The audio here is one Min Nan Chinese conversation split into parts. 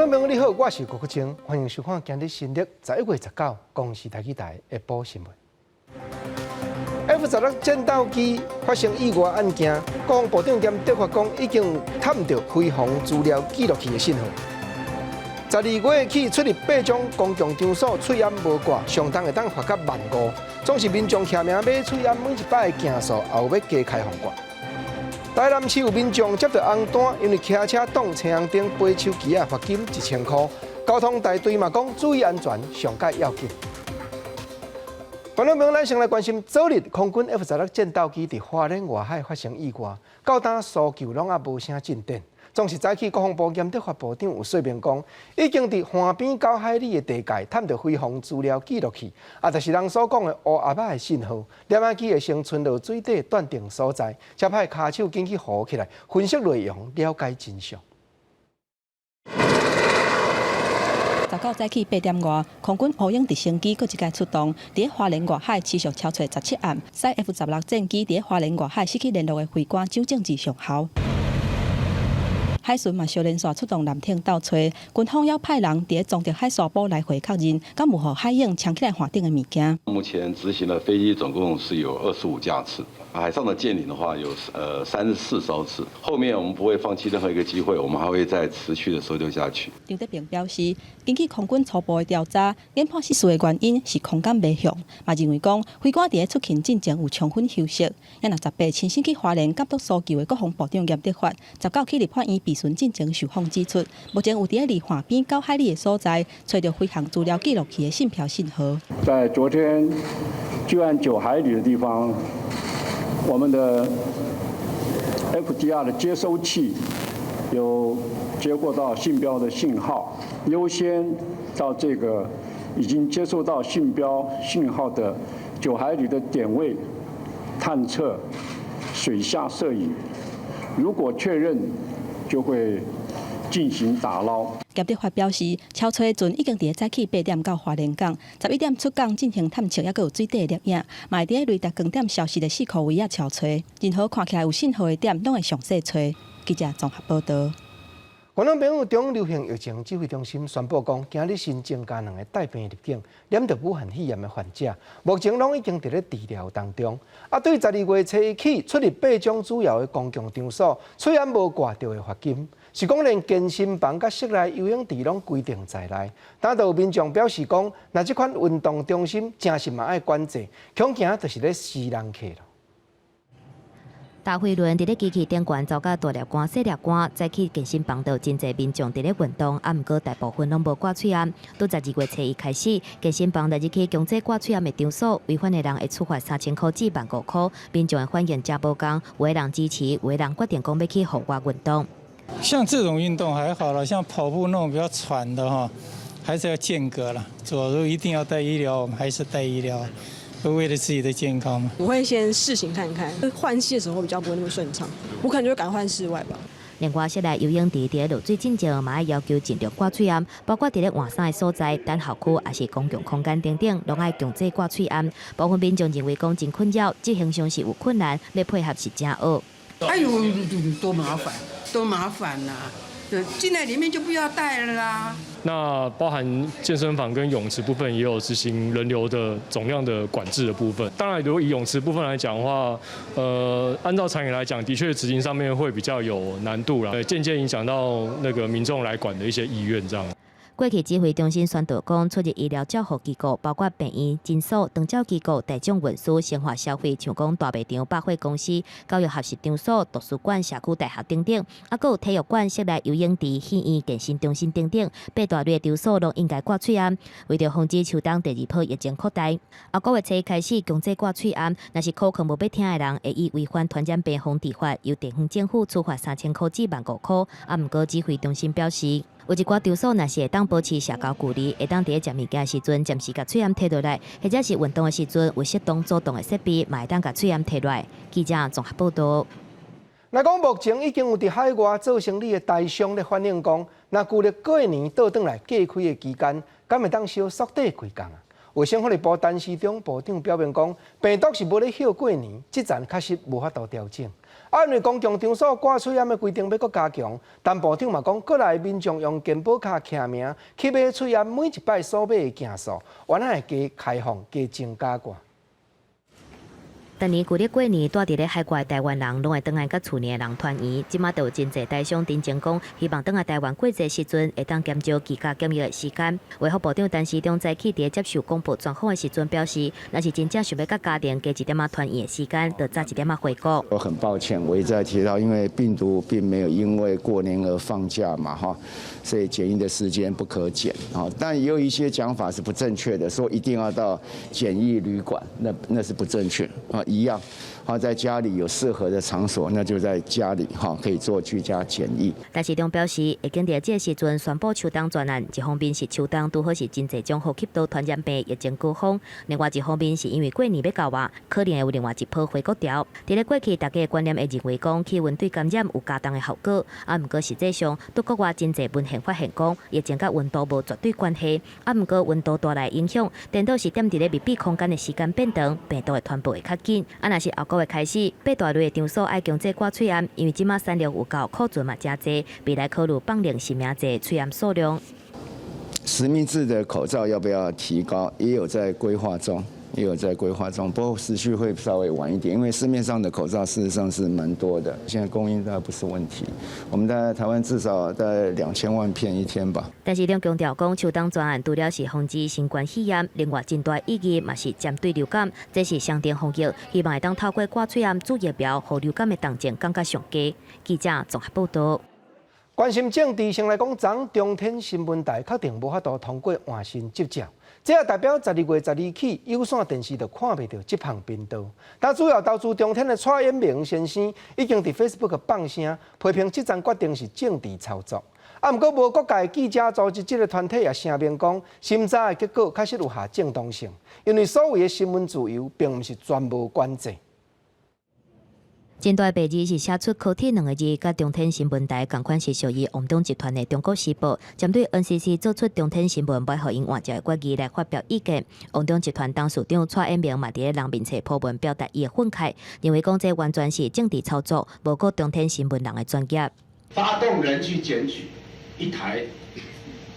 眾朋友你好，我是郭國清，歡迎收看今日新曆11月19公視台語台下晡新聞。F-16戰鬥機發生意外案件，國防部長嚴德發講已經探著飛航資料記錄器的信號。12月起出入八種公共場所，喙罨無掛，上重會當罰到萬五。總是民眾簽名買喙罨，每一擺的件數也有欲加開放掛。台南市有民眾接到紅單，因為騎車擋青紅燈，飛手機仔罰金1000箍。交通大隊嘛講注意安全，上蓋要緊。觀眾朋友，咱先來關心，昨日空軍 F-16戰鬥機佇花蓮外海發生意外，到今搜救攏猶無啥進展。總是早起國防部嚴德發部長有說明講，已經佇岸邊9海里的地界探著飛航資料記錄器，啊，就是人所講的烏鴨仔的信號。攝影機會先伸落水底斷定所在，才派跤手緊去浮起來分析內容，了解真相。 19早起8點外，空軍烏鷹直升機閣一擺出動，佇花蓮外海持續搜揣17暗，駛 F-16戰機佇花蓮外海失去聯絡的飛官蔣正志上校。海巡嘛，相連紲出動艦艇鬥揣，軍方猶派人佇中特海沙埔來回確認，敢有予海鷹衝起來岸頂的物件。目前執行的飛機總共是有25架次，海上的艦艇的話有34艘次。後面我們不會放棄任何一個機會，我們還會再持續的搜救下去。張德平表示，根據空軍初步的調查，研判失事的原因是空感袂向，嘛認為講飛官佇咧出勤進前有充分休息。也若18親身去花蓮監督搜救的國防部長嚴德發，19去立法院備詢進前受訪指出，目前有佇咧離岸邊9海里的所在，揣著飛航資料記錄器的信標信號。在昨天距岸9海里的地方，我們的 FDR 的接收器有接獲到信標的信號，優先到這個已經接收到信標信號的九海里的點位探測水下攝影，如果確認，就會進行打撈。嚴德發表示，搜揣的船已經佇早起8點到花蓮港，11點出港進行探測，猶閣有水底的攝影，嘛會佇咧雷達光點消失的四箍圍仔搜揣，任何看起來有信號的點，攏會詳細揣。記者綜合報道。觀眾朋友，中央流行疫情指揮中心宣布講，今日新增加兩个帶病入境、染著武漢肺炎的患者，目前攏已經佇咧治療當中。啊，對12月初一起出入八種主要的公共場所，喙罨無掛就會罰金。是講連健身房佮室內游泳池攏規定在內。但有民眾表示講，若這款運動中心誠實嘛愛管制，恐驚就是咧死人客囉。大飛輪佇咧機器頂懸走甲大粒汗、細粒汗，早起健身房就真濟民眾佇咧運動，啊，毋過大部分攏無掛喙罨。對12月初一開始，健身房列入去強制掛喙罨的場所，違反的人會處罰3000箍至萬五箍。民眾的反應誠無仝，有的人支持，有的人決定講欲去戶外運動。像這種運動還好啦，像跑步那種比較喘的哈，還是要間隔啦。主要一定要帶醫療，我們還是帶醫療。為了自己的健康嘛。我會先試行看看，換氣的時候比較不會那麼順暢，我可能就會改換室外吧。另外，室內游泳池佇咧落水進前，嘛愛要求盡量掛喙罨，包括佇咧換衫的所在、等候區，抑是公共空間等等，攏愛強制掛喙罨。部分民眾認為講真困擾，執行上是有困難，欲配合是誠僫。哎呦，多麻煩，多麻煩吶！對，進來裡面就不要戴了啦。那包含健身房跟泳池部分也有執行人流的總量的管制的部分。當然，如果以泳池部分來講的話，按照長遠來講，的確執行上面會比較有難度啦，間接影響到那個民眾來館的一些意願這樣。過去指揮中心宣導講，出入醫療照護機構，包括病院、診所、長照機構、大眾運輸、生活消費，像講大賣場、百貨公司、教育學習場所、圖書館、社區大學等等，啊，閣有體育館、室內游泳池、戲院、健身中心等等，八大類場所攏應該掛喙罨，為著防止秋冬第二波疫情擴大。後個月初開始強制掛喙罨，若是苦囥無欲聽的人，會以違反傳染病防治法，由地方政府處罰3000箍至萬五箍。啊，毋過指揮中心表示，有一寡場所若是會當保持社交距離，會當佇咧食物件時陣暫時共喙罨提落來，或者是運動的時陣有適當阻擋的設備，嘛會當共喙罨提落來。記者綜合報道。來講，目前已經有佇海外做生理的台商咧反映講，若舊曆過年倒轉來隔開的期間，敢會當小縮短幾工啊？衛生福利部陳時中部長表明講，病毒是無咧歇過年，這層確實無法度調整。啊，因為公共場所掛喙罨的規定欲閣加強，陳部長嘛講，國內民眾用健保卡簽名去買喙罨，每一擺所買的件數，原來會加開放、加增加掛。逐年舊曆過年，蹛佇咧海外台灣人攏會轉來佮厝內的人團圓。這馬就有真濟台商陳情講，希望轉來台灣過節時陣，會當減少居家檢疫的時間。衛福部長陳時中早起佇咧接受廣播專訪的時陣表示，若是真正想欲佮家庭加一點仔團圓的時間，就早一點仔回國。我很抱歉，我一再提到，因為病毒並沒有因為過年而放假嘛，哈，所以檢疫的時間不可減。但也有一些講法是不正確的，說一定要到檢疫旅館，那是不正確啊。一樣，好在家裡有適合的場所，那就在家裡哈，可以做居家檢疫。陳時中表示，會經佇這個時陣宣布秋冬專案，一方面是秋冬拄好是真濟種呼吸道傳染病疫情高峰，另外一方面是因為過年欲到啊，可能會有另外一波回國潮。佇咧過去，大家的觀念會認為講氣溫對感染有加重的效果，啊，毋過實際上，佇國外真濟文獻發現講，疫情佮溫度無絕對關係，啊，毋過溫度帶來影響，顛倒是踮佇咧密閉空間的時間變長，病毒會傳播會較緊。啊，若是後個月開始，八大類的場所愛強制掛喙罨，因為這馬產量有夠，庫存嘛誠濟，未來考慮放量實名制喙罨數量。實名制的口罩要不要提高，也有在規劃中，也有在規劃中，不過時序會稍微晚一點，因為市面上的口罩事實上是蠻多的，現在供應倒不是問題。我們在台灣至少在2000萬片一天吧。陳時中強調講，秋冬專案除了是防止新冠肺炎，另外真大意義嘛是針對流感，這是雙重防疫，希望會當透過掛喙罨注疫苗，予流感的重症降甲上低。記者綜合報道。關心政治，先來講，昨中天新聞台確定無法度通過換新執照，這也代表12月12起有線電視就看袂著這項頻道。但主要投資中天的蔡衍明先生已經佇 Facebook 放聲批評這層決定是政治操作。啊，毋過無國界記者組織這個團體也聲明講，審查的結果確實有下正當性，因為所謂的新聞自由並毋是全無管制。真大白字是寫出柯鐵兩個字，佮中天新聞台仝款是屬於旺中集團的《中國時報》，針對 NCC 做出中天新聞欲予𪜶換照的決議來發表意見。旺中集團董事長蔡衍明嘛佇咧人面冊 po 文表達伊的憤慨，認為講這完全是政治操作，無顧中天新聞人的專業。發動人去檢舉一台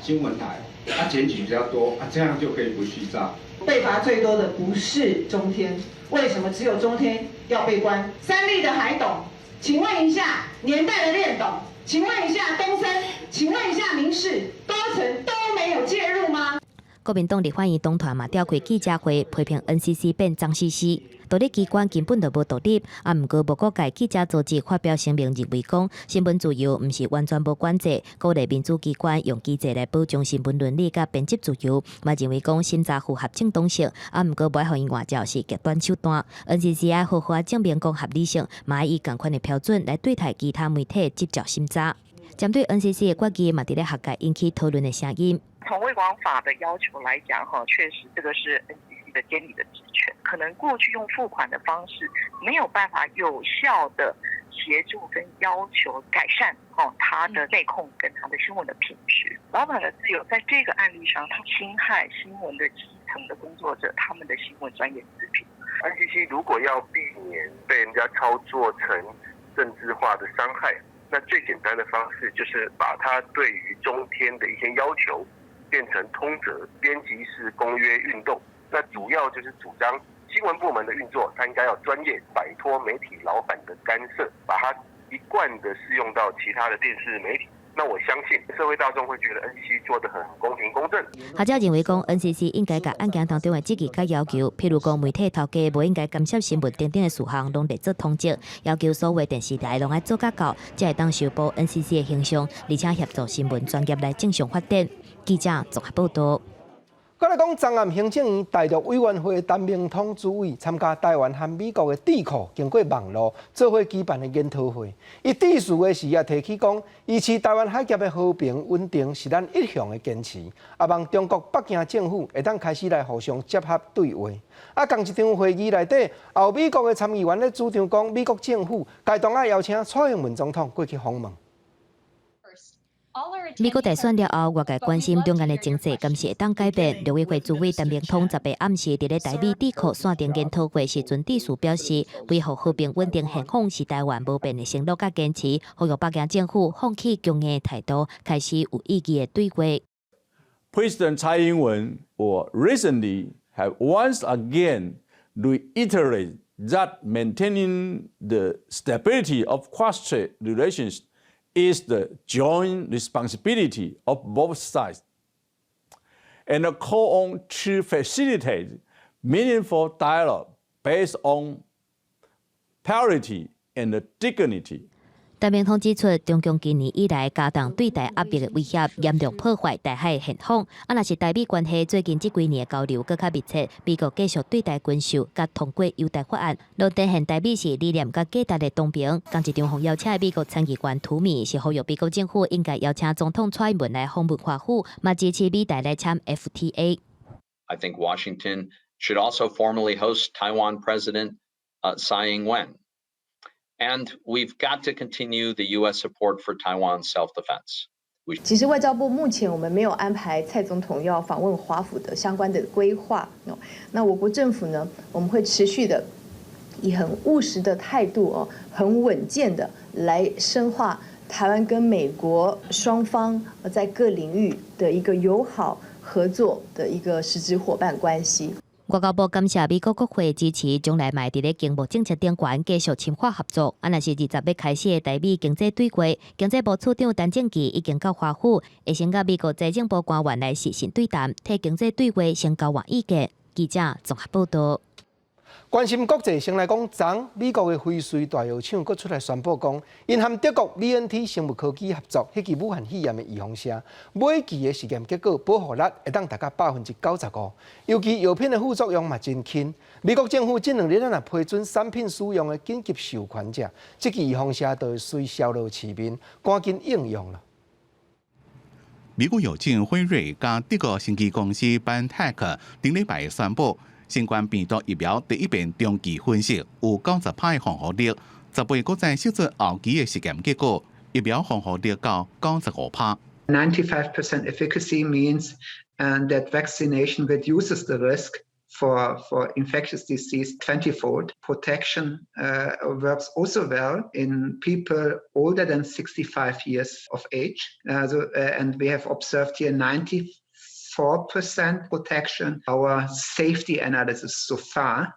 新聞台，他檢舉比較多，啊，這樣就可以不續照。被罰最多的不是中天，為什麼只有中天要被關？三立的海董，請問一下年代的練董，請問一下東森，請問一下民視，高層都沒有介入嗎？國民黨立法院黨團嘛召開記者會，批評 NCC 變髒兮兮，獨立機關根本就無獨立。啊，毋過無國界記者組織發表聲明，認為講新聞自由毋是完全無管制，鼓勵民主機關用機制來保障新聞倫理佮編輯自由。嘛認為講審查符合正當性，啊，毋過欲予𪜶換照是極端手段。NCC 愛好好仔證明講合理性，嘛愛以仝款的標準來對待其他媒體執照審查。針對 NCC 的決議，嘛佇咧學界引起討論的聲音。從衛廣法的要求來講，哈，確實這個是 NCC 的監理的職權，可能過去用付款的方式沒有辦法有效的協助跟要求改善，哦，它的內控跟它的新聞的品質。老闆的自由在這個案例上，它侵害新聞的基層的工作者，他們的新聞專業自評。 NCC 如果要避免被人家操作成政治化的傷害，那最簡單的方式就是把它對於中天的一些要求變成通則，編輯室公約運動。那主要就是主張新聞部門的運作，它應該要專業，擺脫媒體老闆的干涉，把它一貫的適用到其他的電視媒體。那我相信社會大眾會覺得 NCC 做得很公平公正。學者認為講，NCC 應該共案件當中的質疑佮要求，譬如講媒體頭家無應該干涉新聞等等的事項，攏列做通則，要求所有電視台攏愛做甲到，才會當修補 NCC 的形象，而且協助新聞專業來正常發展。記者綜合報道。閣來講，昨暗行政院台獨委員會陳明通主委參加台灣和美國的智庫經過網路做伙舉辦的研討會。伊致辭的時也提起講，維持台灣海峽的和平穩定是咱一向的堅持。啊，望中國北京政府會當開始來互相結合對話。啊，仝一場會議內底，也有美國的參議員咧主張講，美國政府該當愛邀請蔡英文總統過去訪問。美國大選了後，外界關心兩岸的情勢，敢是會當改變？陸委會主委陳明通18暗時佇咧台美智庫線頂研討會時陣致辭表示，維護和平穩定現況是台灣無變的承諾佮堅持，呼籲北京政府放棄強硬的態度，開始有意義的對話。 President Tsai Ing-wen recently have once again reiterated that maintaining the stability of cross-strait relations is the joint responsibility of both sides, and call on to facilitate meaningful dialogue based on parity and dignity. 陳明通指出，中共今年以來加重對台壓迫的威脅，嚴重破壞台海現況。啊，若是台美關係最近這幾年的交流閣較密切，美國繼續對台軍售，佮通過優待法案，攏展現台美是理念佮價值的同頻。仝一場予邀請的美國參議員圖米是呼籲美國政府應該邀請總統蔡英文來訪問華府，嘛支持美台來簽 FTA。 I think Washington should also formally host Taiwan President Tsai Ing-wen. And we've got to continue the U.S. support for Taiwan's self-defense. 其實外交部目前我們沒有安排蔡總統要訪問華府的相關的規劃。那我國政府呢，我們會持續的以很務實的態度哦，很穩健的來深化台灣跟美國雙方在各領域的一個友好合作的一個實質夥伴關係。外交部感謝美國國會支持，將來嘛佇咧經貿政策頂懸繼續深化合作。啊，若是20欲開始的台美經濟對話，經濟部次長陳正祺已經到華府，會先佮美國財政部官員來視訊對談，替經濟對話先交換意見。記者綜合報道。關心國際，先來講，昨美國的輝瑞大藥廠閣出來宣布講，𪜶和德國 BNT 生物科技合作，彼支武漢肺炎的預防射，尾期的實驗結果保護力會當達到95%，尤其藥品的副作用嘛真輕。美國政府這兩日若批准產品使用的緊急授權者，這支預防射就會隨銷路市面，趕緊應用了。美國藥廠輝瑞佮德國生技公司 BioNTech 頂禮拜宣布，新冠病毒疫苗第一遍中期分析有90趴的防護力，18閣再釋出後期的實驗結果，疫苗防護力到95趴。 95% efficacy means and that vaccination reduces the risk for infectious disease 20-fold. Protection works also well in people older than 65 years of age. So, and we have observed here 94% protection. Our safety analysis so far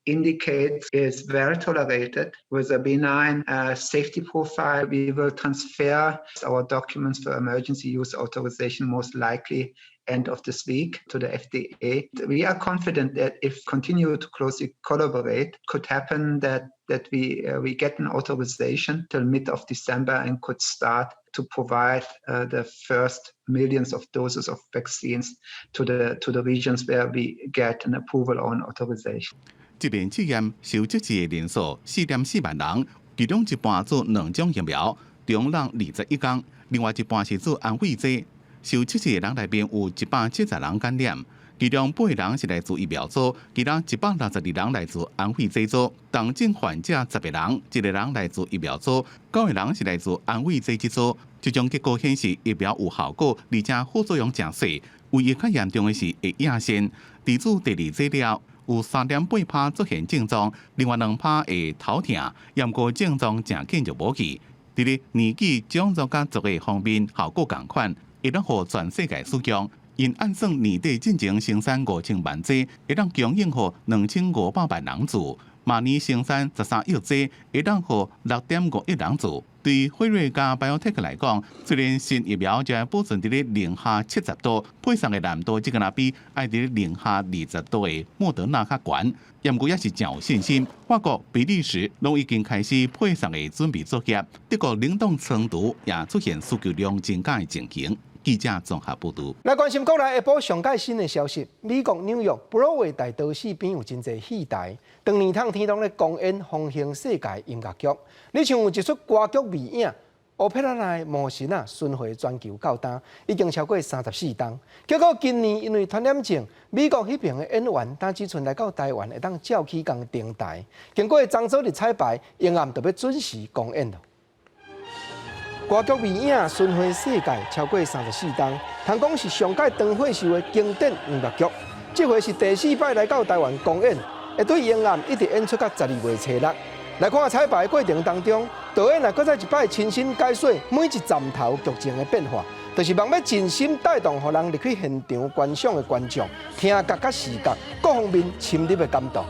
indicates is well tolerated with a benign safety profile. We will transfer our documents for emergency use authorization most likely end of this week to the FDA. We are confident that if continue to closely collaborate, could happen that we get an authorization till mid of December and could start to provide the first millions of doses of vaccines to the regions where we get an approval or an authorization. 這遍試驗受測試的人數4.4萬人，其中一半注兩種疫苗，中人21工，另外一半是注安慰劑。受測試的人內面有170人感染，其中八人是來自疫苗組，其他162人來自安慰劑組。重症患者10個人，一個人來自疫苗組，9個人是來自安慰劑這組。這種結果顯示疫苗有效果，而且副作用誠細。唯一較嚴重的是會壓線，佇注第二劑了有3.8趴出現症狀，另外2趴會頭痛，毋過症狀誠緊就無去。佇咧年紀、種族佮族裔方面效果仝款，會當予全世界使用。𪜶按算年底進前生產5000萬劑，會當供應予2500萬人注。明年生產13億劑，會當予6.5億人注。對輝瑞佮 BioNTech 來講，雖然新疫苗將保存佇咧零下70度，配送的難度只敢若比愛佇咧零下20度的莫德納較懸，毋過也是誠有信心。法國、比利時攏已經開始配送的準備作業，德國冷凍倉儲也出現需求量增加的情形。記者綜合報導。來關心國內下晡上蓋新的消息，美國紐約布羅威大都市邊有真濟戲台，當年冬天攏咧公演風行世界音樂劇。你像有一齣歌劇魅影，奧佩拉內魔神仔巡迴全球到今，已經超過34冬。結果今年因為傳染症，美國彼爿的演員今只賰來到台灣，會當照起工登台。經過重組的彩排，明暗就欲準時公演了。歌劇魅影巡迴世界超過34冬，通講是上蓋長歲數的經典音樂劇。這回是第四擺來到台灣公演，會對延暗一直演出到12月初六。來看彩排過程當中，導演啊，閣再一擺親身解說每一站頭劇情的變化，就是望欲盡心帶動予人入去現場觀賞的觀眾，聽覺佮視覺各方面深入的感動。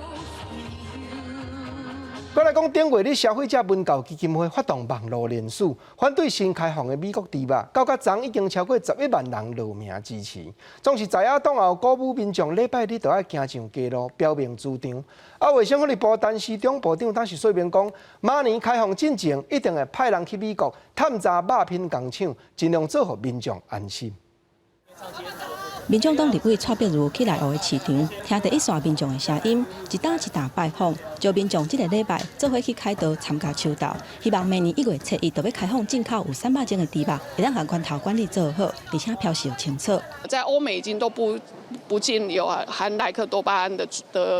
閣來講，頂月日消費者文教基金會發動網路連署，反對新開放的美國豬肉，到昨昏已經超過11萬人落名支持。總是在野黨後鼓舞民眾，禮拜日就愛行上街路表明主張。啊，衛生福利部陳時中部長當時說明講，明年開放進前，一定會派人去美國探查肉品工廠，盡量做予民眾安心。民眾黨立委蔡碧如去內湖的市場，聽著一線民眾的聲音，一擔一擔拜訪，招民眾這个禮拜做伙去凱道參加秋鬥，希望明年1月初1就欲開放進口有三百種的豬肉，會當共源頭管理做好，而且標示清楚。在歐美已經都不進有含萊克多巴胺的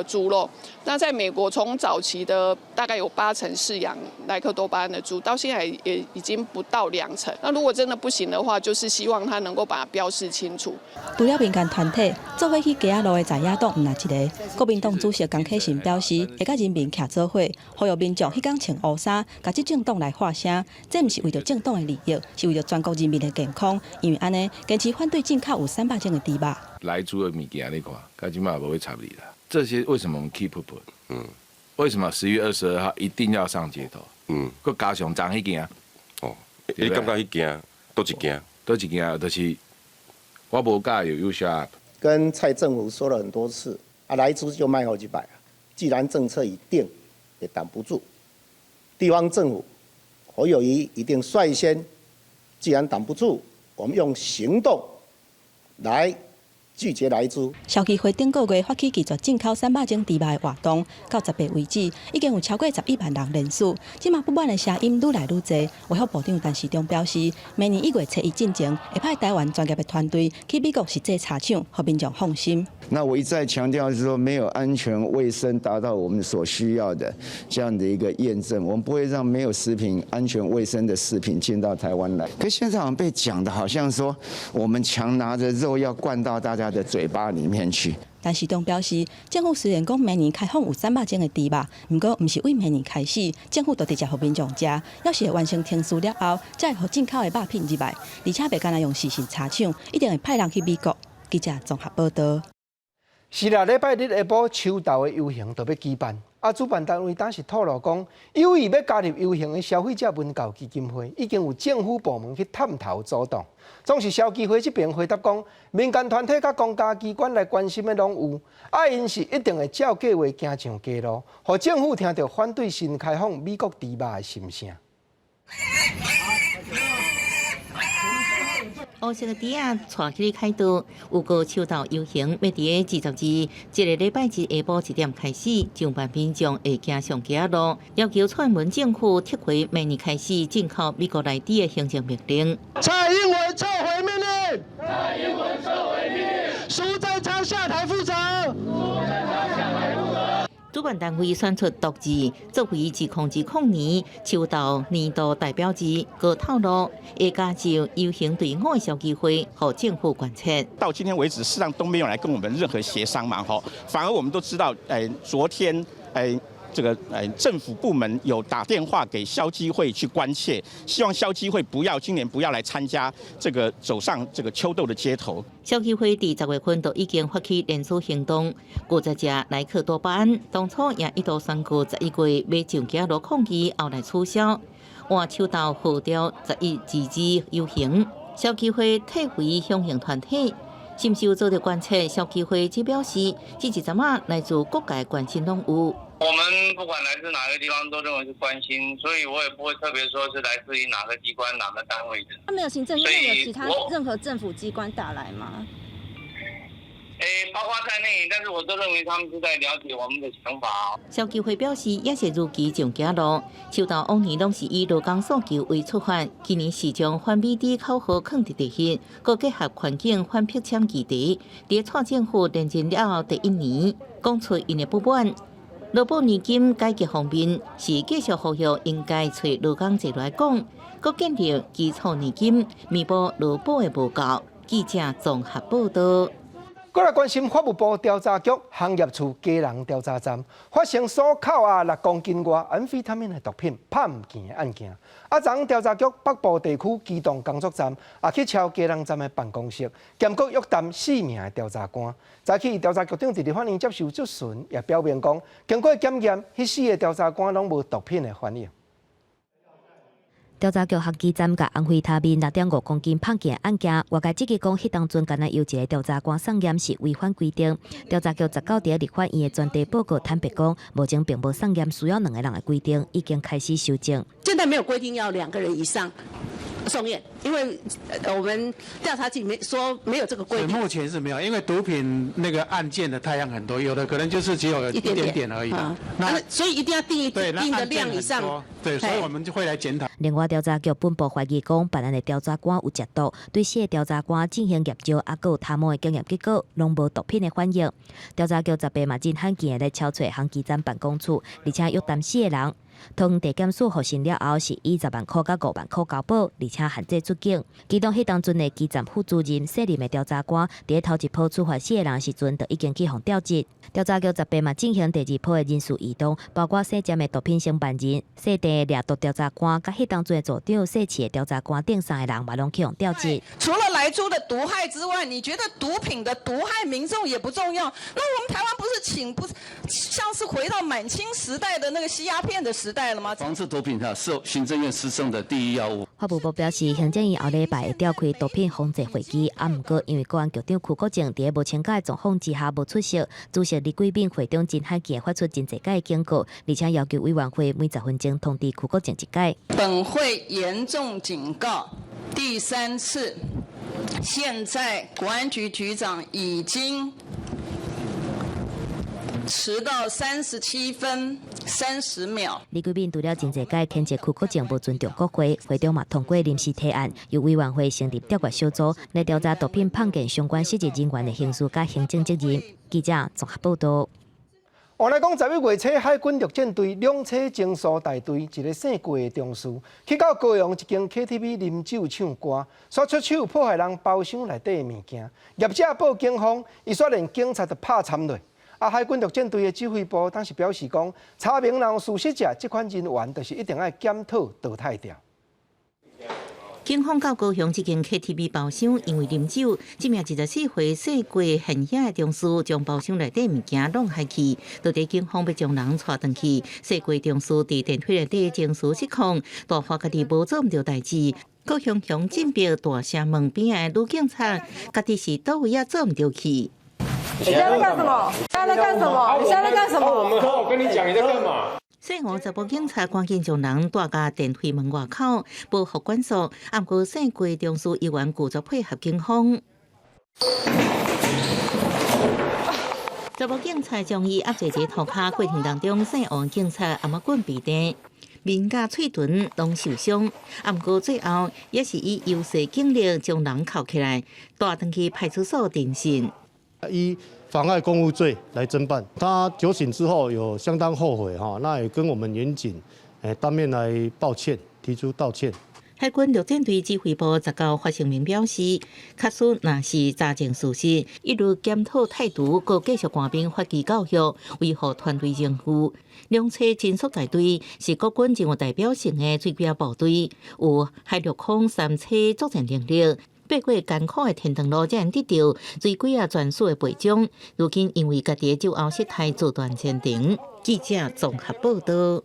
豬肉。那在美國，從早期的大概有八成飼養萊克多巴胺的豬，到現在也已經不到兩成。那如果真的不行的話，就是希望他能夠把它標示清楚。除了民間團體，做伙去街仔路的在野黨毋但一个。國民黨主席江啟臣表示，會佮人民徛做伙，呼籲民眾彼工穿烏衫，共執政黨來發聲。這毋是為著政黨的利益，是為著全國人民的健康。因為按呢，堅持反對進口有三百種的豬肉。萊豬的物件你看，到這馬無咧插你啦。這些為什麼我們 keep 不？為什麼10月22號一定要上街頭？閣加上昨彼件。哦，你感覺彼件佗一件？佗一件就是我無佮意 you shut up。跟蔡政府說了很多次，啊，萊豬就賣好幾百啊。既然政策已定，也擋不住。地方政府侯友宜一定率先，既然擋不住，我們用行動來拒絕萊豬。消基會頂個月發起拒絕進口三百種豬肉的活動，到10八為止，已經有超過11萬人連署。這馬不滿的聲音愈來愈濟。衛福部長陳時中表示，明年1月初1進前，會派台灣專業的團隊去美國實際查廠，予民眾放心。那我一再強調，是說沒有安全衛生達到我們所需要的這樣的一個驗證，我們不會讓沒有食品安全衛生的食品進到台灣來。可現在好像被講的好像說，我們強拿着肉要灌到大家的嘴巴裡面去。陳時中表示，政府雖然講明年開放有三百種的豬肉，毋過毋是對明年開始，政府就直接予民眾食，猶是會完成程序了後，才會予進口的肉品入來，而且袂干焦用視訊查廠，一定會派人去美國。記者綜合報道。是啦，禮拜日下晡秋鬥的遊行就欲舉辦，啊，主辦單位當時透露講，有意欲加入遊行的消費者文教基金會已經有政府部門去探頭阻擋。總是消基會這邊回答講，民間團體佮公家機關來關心的攏有，啊，𪜶是一定會照計劃行上街路，予政府聽著反對新開放美國豬肉的心聲。烏色的豬仔帶起凱道，有個秋鬥遊行，欲佇咧22，這个禮拜日下晡1點開始，上萬民眾會行上街路，要求蔡英文政府撤回明年開始進口美國萊豬的行政命令。蔡英文撤回命令！蔡英文撤回命令！蘇貞昌下台負責！蘇貞昌下台負責！主辦單位選出獨字作為2020年秋鬥年度代表字，閣透露會加入遊行隊伍的消基會，予政府關切。到今天為止，事實上都沒有來跟我們任何協商嘛，吼，反而我們都知道，昨天，這個政府部門有打電話給消基會去關切，希望消基會不要今年不要來參加這個走上這個秋鬥的街頭。消基會佇10月份就已經發起連署行動，拒絕食萊克多巴胺，當初也一度宣告11月欲上街路抗議，後來取消。換秋鬥號召11/22遊行，消基會退回響應團體。是毋是有做著關切？消基會只表示，這一陣仔來自各界關心攏有。我們不管來自哪個地方，都認為是關心，所以我也不會特別說是來自於哪個機關、哪個單位的。他沒有行政院有其他任何政府機關打來嗎？包括在內，但是我都認為他們是在了解我們的想法。消基會表示，也是如期上街路。秋鬥往年攏是以勞工訴求為出發，今年是將反美豬口號囥佇第一，閣結合環境反迫簽議題。佇蔡政府連任了後第一年，講出𪜶的不滿。勞保年金改革方面是繼續呼籲應該揣勞工齊來講，閣建立基礎年金，彌補勞保的無夠。記者綜合報道。閣來關心法務部調查局行業處基隆調查站發生所扣押6公斤外安非他命的毒品拍毋見的案件。啊，昨調查局北部地區機動工作站也去抄基隆站的辦公室，檢獲約談四名的調查官。早起調查局長佇立法院接受質詢，也表明講，經過檢驗，彼四个調查官攏無毒品的反應。調查局航機站共安非他命6.5公斤判件案件，外界質疑講，彼當陣敢若由一个調查官送驗是違反規定。調查局19佇立法院的專題報告坦白講，目前並無送驗需要兩个人的規定，已經開始修正。現在沒有規定要兩個人以上送驗，因為我們調查局沒說沒有這個規定。目前是沒有，因為毒品那個案件的態樣很多，有的可能就是只有一點點而已。那所以一定要定一定的量以上。對，所以我們就會來檢討。另外，調查局本部懷疑講，辦案的調查官有食毒，對四个調查官進行驗尿，抑閣有痰毛的檢驗結果，攏無毒品的反應。調查局18嘛真罕見的來抄揣航機站辦公處，而且約談四个人。桃園地檢署予審了後，是以10萬箍佮5萬箍交保，而且限制出境。其中彼當陣的基站副主任、卸任的調查官，佇頭一波處罰四个人時陣，就已經去予調職。調查局18嘛進行第二波的人事異動，包括西站的毒品承辦人、西地的掠毒調查官，佮彼當陣的組長、西市的調查官等三个人嘛，攏去予調職。除了萊豬的毒害之外，你覺得毒品的毒害民眾也不重要？那我們台灣不是請不像是回到滿清時代的那個吸鴉片的時代了嗎？防治毒品哈是行政院施政的第一要務。法務部表示，行政院後禮拜會召開毒品防治會議，啊，毋過因為國安局長邱國正佇無請假的狀況之下無出席，主席李貴敏會長真罕見發出真濟擺的警告，而且要求委員會每10分鐘通知邱國正一擺。本會嚴重警告，第三次，現在國安局局長已經遲到37分30秒。李貴敏除了真濟擺譴責邱國正無尊重國會，會長嘛通過臨時提案，由委員會成立調查小組來調查毒品判件相關失職人員的刑事佮行政責任。記者綜合報道。我來講，11月初海軍陸戰隊兩棲偵搜大隊一个姓郭的中士，去到高雄一間 KTV 啉酒唱歌，煞出手破壞人包廂內底的物件，業者報警方，伊煞連警察都拍參落。啊！海軍陸戰隊的指揮部當時表示講，查明若有事實者，這款人員就是一定愛檢討淘汰掉。警方到高雄這間 KTV 包廂，因為啉酒，這名24歲姓郭現役的中士將包廂內底物件弄害去。就佇警方欲將人帶轉去，姓郭中士佇電梯內底情緒失控，大喊家己無做毋著代誌。閣雄雄進逼大聲問邊仔的女警察，家己是佗位仔做毋著去。你現在在幹什麼？現在在幹什麼？你現在在幹什麼？我們好好跟你講，你在幹嘛？姓吳查埔警察趕緊將人帶到電梯門外口，報予管束。毋過姓郭中士依然拒絕配合警方。查埔警察將伊壓坐佇塗跤過程當中，姓吳警察頷仔棍鼻釘，面佮喙唇攏受傷。毋過最後也是以優勢警力將人銬起來，帶轉去派出所偵訊。依妨礙公務罪來偵辦。他酒醒之後有相當後悔哈，那也跟我們員警當面來抱歉，提出道歉。海軍陸戰隊指揮部19發聲明表示，確實若是查證事實，一律檢討態度，閣繼續官兵法紀教育，維護團隊榮譽。兩棲偵搜大隊是國軍真有代表性的水鬼仔部隊，有海陸空三棲作戰能力。爬過艱苦的天長路，才能得到水鬼仔專屬的背章。如今因為家己的酒後失態，自斷前程。記者綜合報道。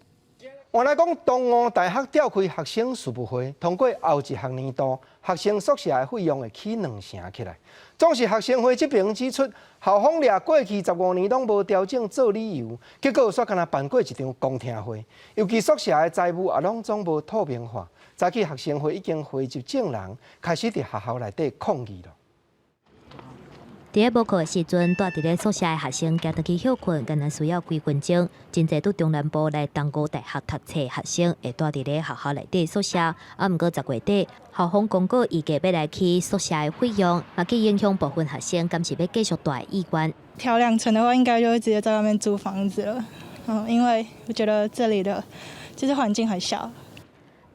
換來講，東吳大學召開學生事務會，通過後一學年度學生宿舍的費用會起兩成起來。總是學生會這邊指出，校方掠過去15年攏無調整做理由，結果煞干焦辦過一場公聽會，尤其宿舍的財務也攏總無透明化。早起學生會已經匯集眾人，開始佇學校內底抗議囉。佇咧無課的時陣，蹛佇咧宿舍的學生行轉去歇睏，敢若需要幾分鐘。真濟對中南部來東吳大學讀冊學生會蹛佇咧學校內底宿舍。啊，毋過10月底，校方公告預計欲來起宿舍的費用，嘛去影響部分學生，敢是欲繼續蹛的意願。調兩成的話，應該就會直接在外面租房子了。因為我覺得這裡的就是環境很小。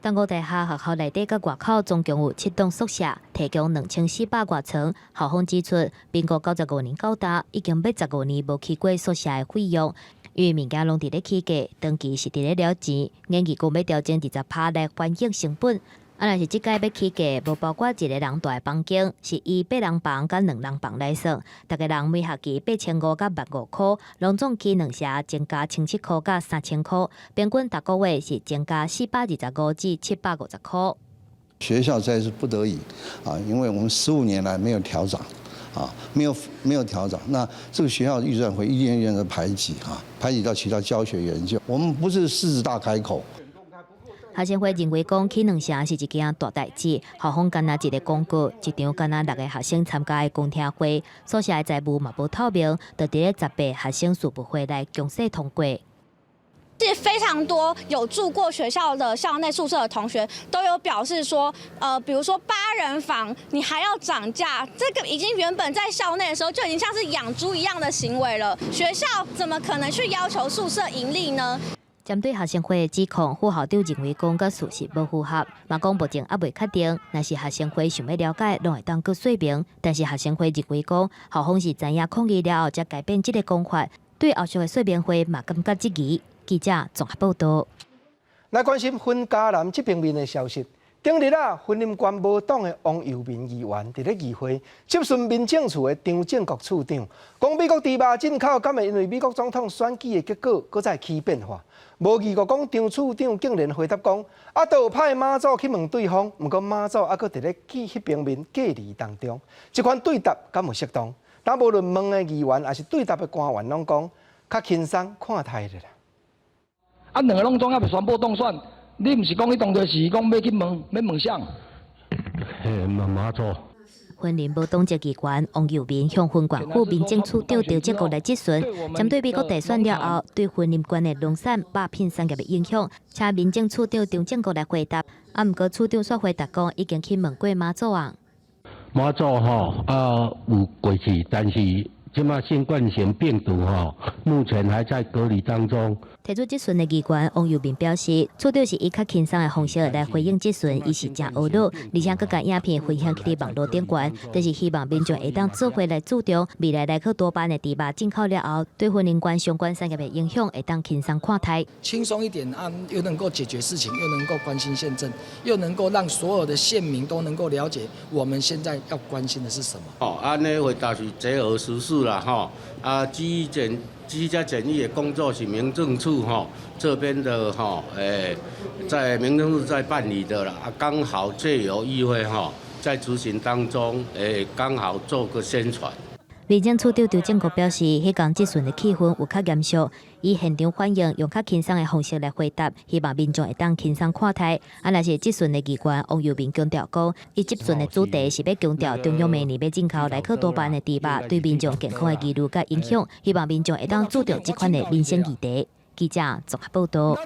東吳大學學校內底佮外口總共有七棟宿舍，提供2400外床。校方指出，民國95年到今，已經欲15年無起過宿舍的費用，因為物件攏佇咧起價，長期是佇咧了錢，研究講欲調整20%來反映成本。啊，若是這擺欲起價，無包括一个人蹛的房間，是以八人房佮兩人房來算，逐个人每學期8500佮15,000箍，攏總起兩成增加1700箍佮3000箍，平均逐个月是增加425至750箍。學校實在是不得已啊，因為我們15年來沒有調漲，啊，沒有調漲，那這個學校預算會一年一年的排擠啊，排擠到其他教學研究。我們不是獅子大開口。學生會認為講起兩成是一件大代誌，校方干焦一个廣告，一場干焦六个學生參加的公聽會，宿舍的財務嘛無透明，就佇咧十八學生事務會來強勢通過。是非常多有住過學校的校內宿舍的同學都有表示說，比如說八人房你還要漲價，這個已經原本在校內的時候就已經像是養豬一樣的行為了，學校怎麼可能去要求宿舍盈利呢？針對學生會的指控，副校長認為講佮事實無符合，嘛講目前猶未確定。若是學生會想欲了解，攏會當閣說明。但是學生會認為講，校方是知影抗議了後才改變這个講法，對後續的說明會嘛感覺質疑。記者綜合報導。來關心雲嘉南這方面的消息。頂日啊，雲林縣無黨的王幼民議員佇咧議會質詢民政處的張正國處長，講美國豬肉進口敢會因為美國總統選舉的結果，閣再起變化？無預過講張處長竟然回答講，啊，都有派馬祖去問對方，毋過馬祖猶閣佇咧去彼方面隔離當中，這款對答敢有適當？但無論問的議員，抑是對答的官員，攏講較輕鬆看待的啦。啊，兩个攏總猶未宣布當選。你毋是講彼當陣時講欲去問，欲問啥？嘿，問馬祖。雲林無黨籍議員王幼民向雲縣府民政處長張正國來質詢，針對美國大選了後對雲林縣的農產肉品產業的影響，請民政處長張正國來回答。啊，毋過處長煞回答講，已經去問過馬祖啊。馬祖吼啊有過去，但是這馬新冠型病毒吼，目前還在隔離當中。提出質詢的議員王幼民表示，處長是以較輕鬆的方式來回應質詢，伊是誠懊惱，而且閣共影片分享去網路頂懸，就是希望民眾會當做伙來注重未來萊克多巴胺的豬肉進口了後，對雲林縣相關產業的影響會當輕鬆看待。輕鬆一點啊，又能夠解決事情，又能夠關心憲政，又能夠讓所有的縣民都能夠了解我們現在要關心的是什麼。哦，按呢回答是結合時事啦，吼，啊，居家檢疫的工作是民政處吼這邊的吼，在民政處在辦理的啦，啊，剛好借由議會吼在執行當中，剛好做個宣傳。民政處長張正國表示，彼工質詢的氣氛有較嚴肅，伊現場反應用較輕鬆的方式來回答，希望民眾會當輕鬆看待。啊，若是質詢的議員王幼民強調講，伊質詢的主題是欲強調中央明年欲進口萊克多巴胺的豬肉對民眾健康的疑慮佮影響，希望民眾會當注重這款的民生議題。記者綜合報導。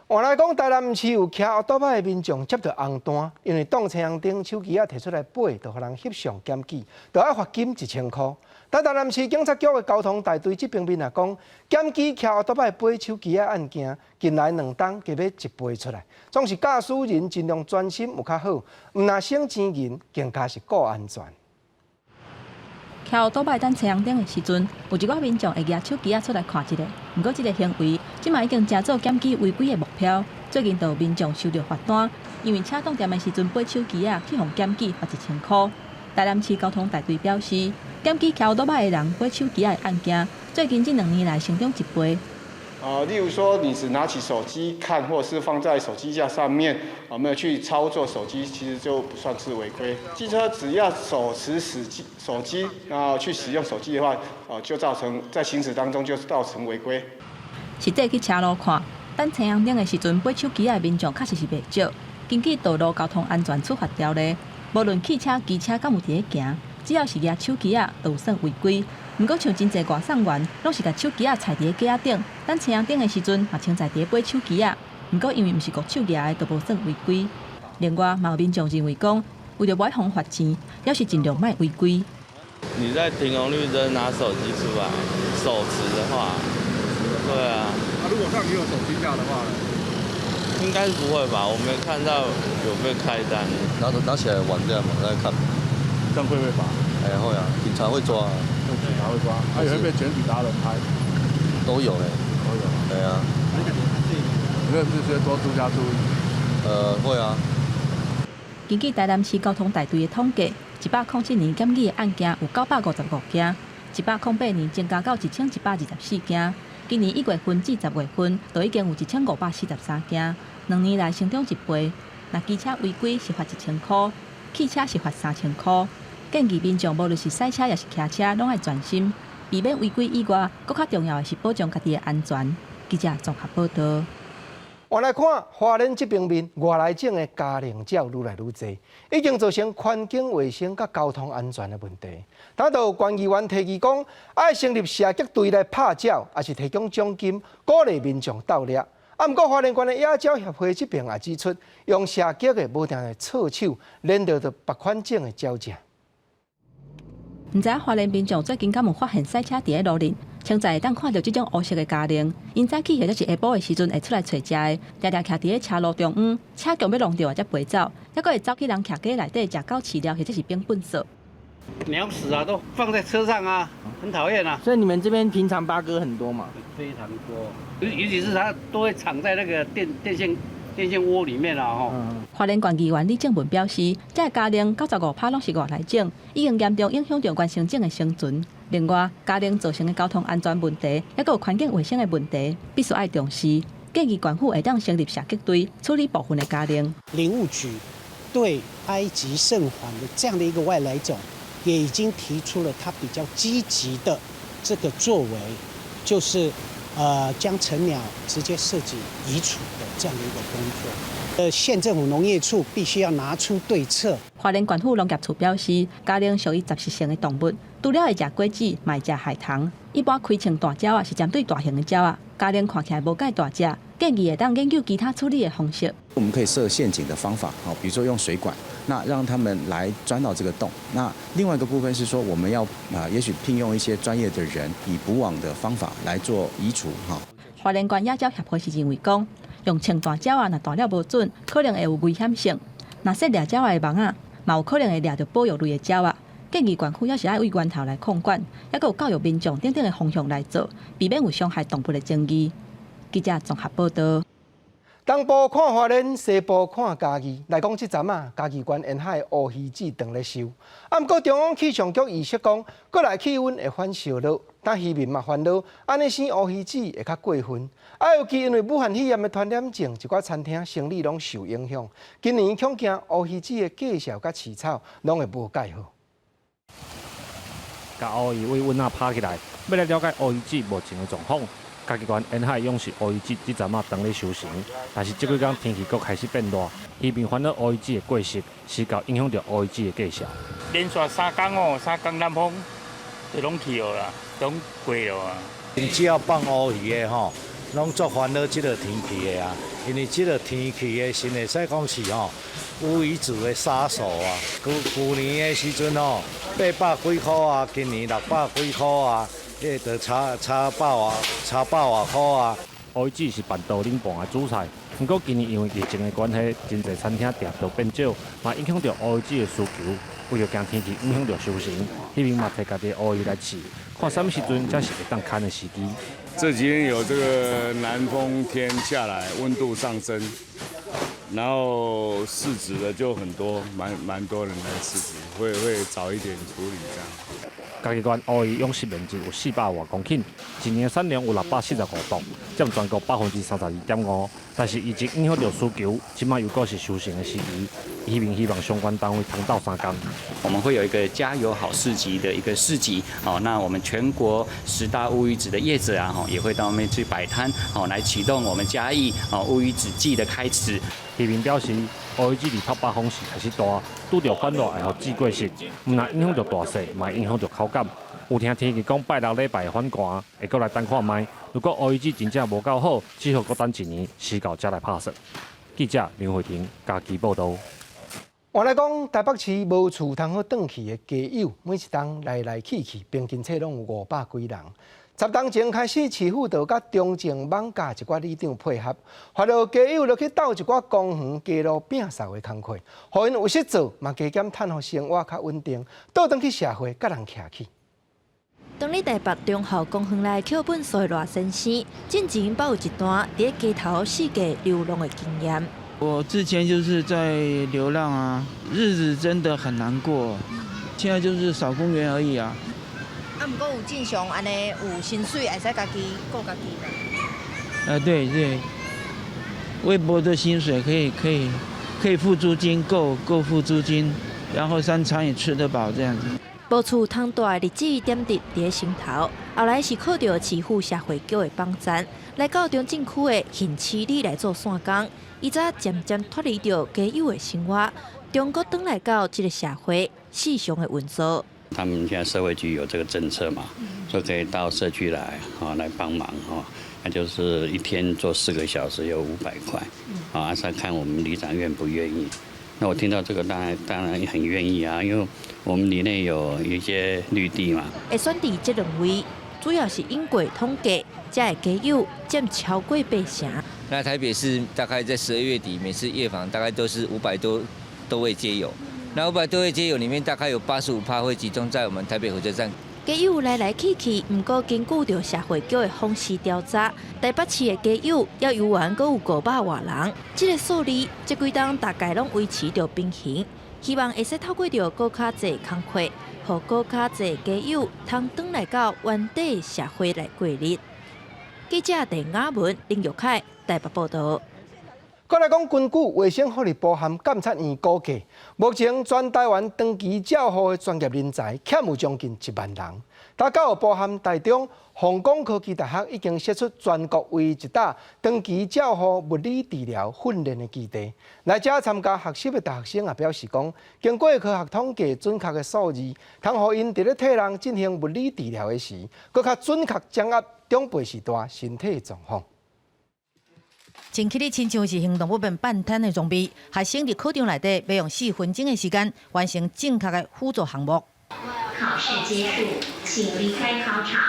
換來講，台南市有騎歐多擺的民眾接著紅單，因為擋青紅燈手機仔提出來飛，就予人翕相檢舉，就愛罰金1000箍。但台南市警察局的交通大隊這邊面來講，檢舉騎歐多擺飛手機仔案件，近來2冬加欲一倍出來，總是駕駛人盡量專心有較好，毋若省錢銀，更加是顧安全。騎歐多擺等青紅燈的時陣，有一寡民眾會舉手機仔出來看一下。毋過這个行為，這馬已經成做檢舉違規的目標。最近就有民眾收著罰單，因為車擋店的時陣飛手機仔，去予檢舉罰1000箍。台南市交通大隊表示，檢舉騎歐多擺的人飛手機仔的案件，最近這2年來成長一倍。啊，例如說你只拿起手機看，或者是放在手機架上面，啊，沒有去操作手機，其實就不算是違規。機車只要手持手機，然後去使用手機的話，啊，就造成在行駛當中就造成違規。實際去車路看，等青紅燈的時陣，飛手機的民眾確實是袂少。根據道路交通安全處罰條例，無論汽車、機車敢有佇咧行，只要是舉手機仔，就有算違規。毋過像真濟外送員，攏是共手機仔踩佇咧架仔頂，等青紅燈的時陣，嘛穿在佇咧飛手機仔。毋過因為毋是國手舉的，就無算違規。另外，嘛有民眾認為講，為著無愛予罰錢，猶是盡量莫違規。你在停紅綠燈拿手機出來手持的話，對啊。啊，如果上也有手機架的話呢？應該是不會吧？我沒看到有被開單。拿起來玩這樣嘛，在看。這樣會不會罰？哎，會啊，警察會抓。警察會抓，還有會被檢舉達人拍。都有嘞。都有。對啊。你會這些多加注意。會啊。根據台南市交通大隊的統計，107年檢舉的案件有955件，108年增加到1124件。今年1月份至10月份，就已經有1543件，2年來成長一倍。若機車違規是罰1000箍，汽車是罰3000箍。建議民眾無論是駛車抑是騎車，攏愛專心，避免違規以外，閣較重要的是保障家己的安全。記者綜合報道。換來看花蓮這邊面外來種的嘉陵鳥愈來愈濟，已經造成環境衛生佮交通安全的問題。當有縣議員提議講，愛成立射擊隊來拍鳥，抑是提供獎金鼓勵民眾鬥獵。啊，毋過花蓮縣的野鳥協會這邊也指出，用射擊的無定會錯手連著著別款種的鳥隻。毋知影花蓮民眾最近敢有發現駛車佇咧路頂，清早會當看著這種烏色的嘉鿎，𪜶早起或者是下晡的時陣會出來揣食的，定定徛佇咧車路中央，車強欲弄著啊，才飛走，猶閣會走去人徛家內底食狗飼料或者是反糞掃。鳥屎啊，都放在車上啊，很討厭啊。所以你們這邊平常八哥很多嘛？非常多，尤其是它都會藏在那個電線窩裡面啦，吼。花蓮縣議員李正文表示，這个嘉鿎95%攏是外來種，已經嚴重影響著原生種的生存。另外，嘉鿎造成的交通安全問題，抑閣有環境衛生的問題，必須愛重視。建議縣府會當成立射擊隊處理部分的嘉鿎。林務局對埃及聖環的這樣的一個外來種，也已經提出了他比較積極的這個作為，就是將成鳥直接射擊移除的這樣的一個工作。縣政府農業處必須要拿出對策。花蓮縣府農業處表示，嘉鿎屬於雜食性的動物，除了會食果子，嘛會食害蟲。一般開槍彈鳥仔是針對大型的鳥仔，嘉鿎看起來無蓋大隻，建議會當研究其他處理的方式。我們可以設陷阱的方法，好，比如說用水管，那讓他們來鑽到這個洞。那另外一個部分是說，我們要啊，也許聘用一些專業的人，以捕網的方法來做移除，哈。花蓮縣野鳥協會是認為講，用槍彈鳥仔，若彈了無準，可能會有危險性。若設掠鳥仔的網仔，嘛有可能會掠著保育類的鳥仔。建議縣府猶是愛對源頭來控管，猶閣有教育民眾等等的方向來做，避免有傷害動物的爭議。記者綜合報道。東部看花蓮，西部看嘉義。來講這陣啊，嘉義縣沿海烏魚子當咧收。啊，毋過中央氣象局預測講，過來氣溫會反燒熱，但漁民嘛煩惱，按呢生烏魚子會較過分。啊，尤其因為武漢肺炎的傳染症，一寡餐廳生意攏受影響。今年恐驚烏魚子的價數佮市場攏會無蓋好。共烏魚對穩仔拍起來，欲來了解烏魚子目前的狀況。嘉義縣沿海養殖烏魚子這陣仔當咧收成，但是這幾工天氣閣開始變熱，漁民煩惱烏魚子會過熟，時到影響著烏魚子的價數。連續3工哦，3工南風就攏去了啦，攏過了啊。只要放烏魚的吼，攏足煩惱這个天氣的啊，因為這个天氣的時會使講是吼烏魚子的殺手啊。舊年的時陣吼，800幾箍啊，今年600幾箍啊。彼就差百外，差百外箍啊！烏魚子是辦桌頂盤的主菜，毋過今年因為疫情的關係，真濟餐廳訂都變少，嘛影響著烏魚子的需求。為著驚天氣影響著收成，漁民嘛提家己的烏魚來試，看啥物時陣才是會當牽的時機。這幾天有這個南風天下來，溫度上升，然後試紙的就很多，蠻多人來試紙，會早一點處理這樣。嘉義縣烏魚養殖面積有400外公頃，一年產量有645噸，佔全國32.5%。但是疫情影響著需求，這擺又閣是收成的時機，漁民希望相關單位通鬥相共。我們會有一個加油好市集的一個市集，哦，那我們全國10大烏魚子的業者啊，吼，也會到那邊去擺攤，哦，來啟動我們嘉義哦烏魚子季的開始。漁民表示，烏魚子佇透北風時開始大，拄著反熱會予子過熟，毋但影響著大細，嘛影響著口感。有聽天氣講拜六禮拜會反寒，會閣來等看覓。如果烏魚子真正無夠好，只好閣等一年，時到才來拍算。記者劉慧婷嘉義報道。換來講，台北市無厝通好轉去的街友，每一冬來來去去，平均冊攏有500幾人。10冬前開始，市府就佮中正艋舺一寡里長配合，發號街友落去鬥一寡公園街路摒掃的工課，予𪜶有事做，嘛加減趁予生活較穩定，倒轉去社會佮人徛起。當咧台北忠孝公園內抾糞埽的賴先生，進前捌有一段佇街頭四界流浪的經驗。我之前就是在流浪啊，日子真的很難過。現在就是掃公園而已啊。啊，毋過有正常按呢有薪水，會使家己顧家己吧？對對，微薄的薪水可以付租金，夠付租金，然後三餐也吃得飽，這樣子。無厝通蹛的日子點滴佇心頭，後來是靠著市府社會局的幫贊，來到中正區的杏市里來做散工，伊才漸漸脫離著街友的生活，中國轉來到這个社會四常的運作。他們現在社會局有這個政策嘛，說可以到社區來，來幫忙，那就是一天做4個小時有500塊，啊，再看我們里長願不願意。那我聽到這個，當然很願意啊，因為我們里內有一些綠地嘛。會選佇這兩位，主要是經過統計，這个街友佔超過八成。那台北市大概在12月底，每次夜訪大概都是500多位街友。那500多位街友裡面，大概有85%會集中在我們台北火車站。街友來來去去，毋過根據著社會局的方式調查，台北市的街友猶原閣有500外人，這个數字這幾冬大概攏維持著平衡。希望會使透過著閣較濟工課，予閣較濟街友通轉來到原地社會來過日。記者鄧雅文、林玉凱台北報道。閣來講，根據衛生福利部和監察院估計，目前全台灣長期照護的專業人才欠有將近1萬人。台教育部和台中鳳岡科技大學已經釋出全國唯一一搭長期照護物理治療訓練的基地。來遮參加學習的大學生也表示講，經過科學統計準確的數字，通予𪜶佇咧替人進行物理治療的時，閣較準確掌握長輩時代身體狀況。穿起咧親像是行動不便半癱的裝備，學生佇考場內底欲用4分鐘的時間完成正確的輔助項目。考試結束，請離開考場。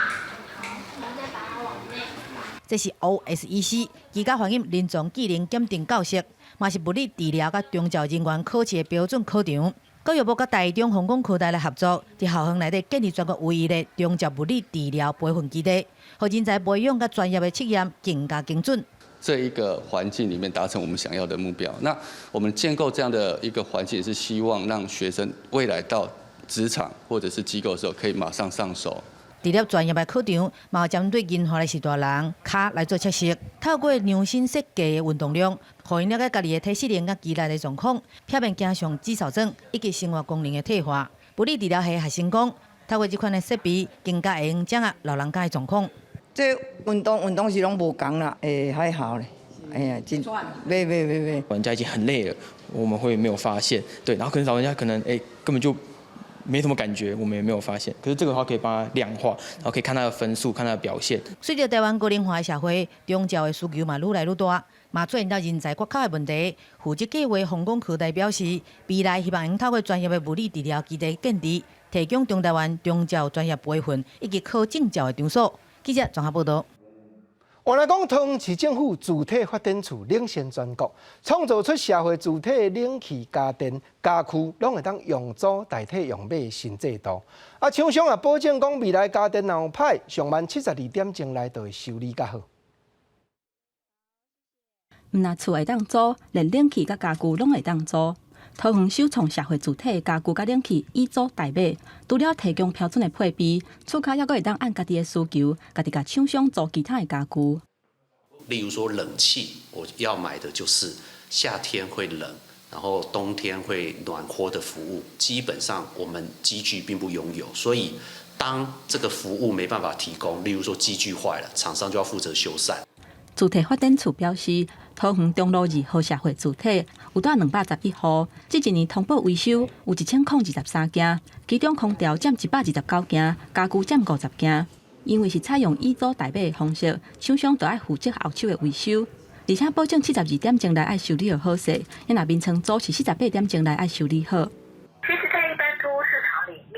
這是 OSEC 居家環境臨床技能檢定教室，嘛是物理治療佮長照人員考試的標準考場。教育部佮台中鳳岡科大來合作，佇校園內底建立全國唯一的長照物理治療培訓基地，予人才培養佮專業的測驗更加精準。這一個環境裡面達成我們想要的目標。那我們建構這樣的一個環境，也是希望讓學生未來到職場或者是機構的時候，可以馬上上手。除了專業的考場，嘛有針對銀髮的序大人跤來做測試，透過量身設計的運動量，予𪜶了解家己的體適能佮肌力的狀況，避免行上肌少症以及生活功能的退化。物理治療系學生講，透過這款的設備，更加會用掌握老人家的狀況。這運動運動是攏無仝啦，會還好咧，哎呀，真，袂袂袂袂。老人家已經很累了，我們會沒有發現，對，然後可能老人家可能根本就沒什麼感覺，我們也沒有發現。可是這個的話可以幫他量化，然後可以看他的分數，看他的表現。隨著台灣高齡化的社會，長照的需求嘛愈來愈大，嘛出現到人才缺口的問題。負責計劃鳳岡科大表示，未來希望能透過專業的物理治療基地建置，提供中台灣長照專業培訓以及考證照的場所。記者綜合報道。換來講，桃園市政府自體發電厝領先全國，創造出社會自體冷氣、家電、家具，攏會當用租代替用買的新制度。啊，廠商也保證講，未來家電若有歹，上慢72點鐘內就會修理較好。毋若厝會當租，連冷氣佮家具攏會當租。桃園首創社會自體家具佮冷氣以租代買，除了提供標準的配備，厝跤猶閣會當按家己的需求，家己共廠商租其他的家具。例如說冷氣，我要買的就是夏天會冷，然後冬天會暖和的服務。基本上我們機具並不擁有，所以當這個服務沒辦法提供，例如說機具壞了，廠商就要負責修繕。自體發電厝表示，桃園中路2號社會住宅有蹛211戶，這一年通報維修有1023件，其中空調佔129件，家具佔50件。因為是採用以租代買的方式，廠商就愛負責後手的維修。而且保證72點鐘內愛修理予好勢，若眠床組是48點鐘內愛修理好。其實，在一般租屋市場裡面，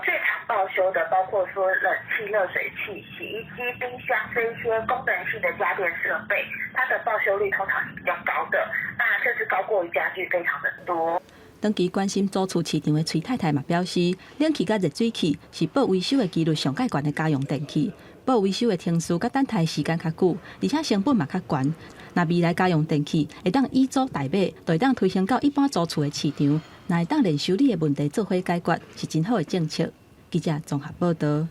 最常報修的包括說冷氣、熱水器、洗衣機、冰箱這一些功能性的家電設備，它的報修率通常是比較高的，那甚至高過於家具非常的多。長期關心租厝市場的崔太太嘛表示，冷氣佮熱水器是報維修的幾率上蓋懸的家用電器，報維修的程序佮等待時間較久，而且成本嘛較懸。若未來家用電器會當以租代買，就會當推行到一般租厝的市場，若會當連修理的問題做伙解決，是真好的政策。記者綜合報導。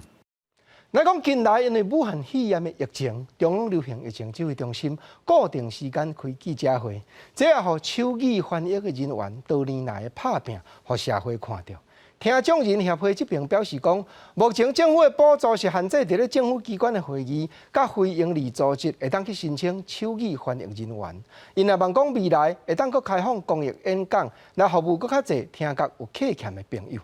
來講近來因為武漢肺炎的疫情，中央流行疫情指揮中心固定時間開記者會，這也予手語翻譯的人員多年來的拍拚，予社會看著。聽障人協會這邊表示講，目前政府的補助是限制佇咧政府機關的會議，佮非營利組織會當去申請手語翻譯人員。𪜶也望講未來會當閣開放公益演講，來服務閣較濟聽覺有缺陷的朋友。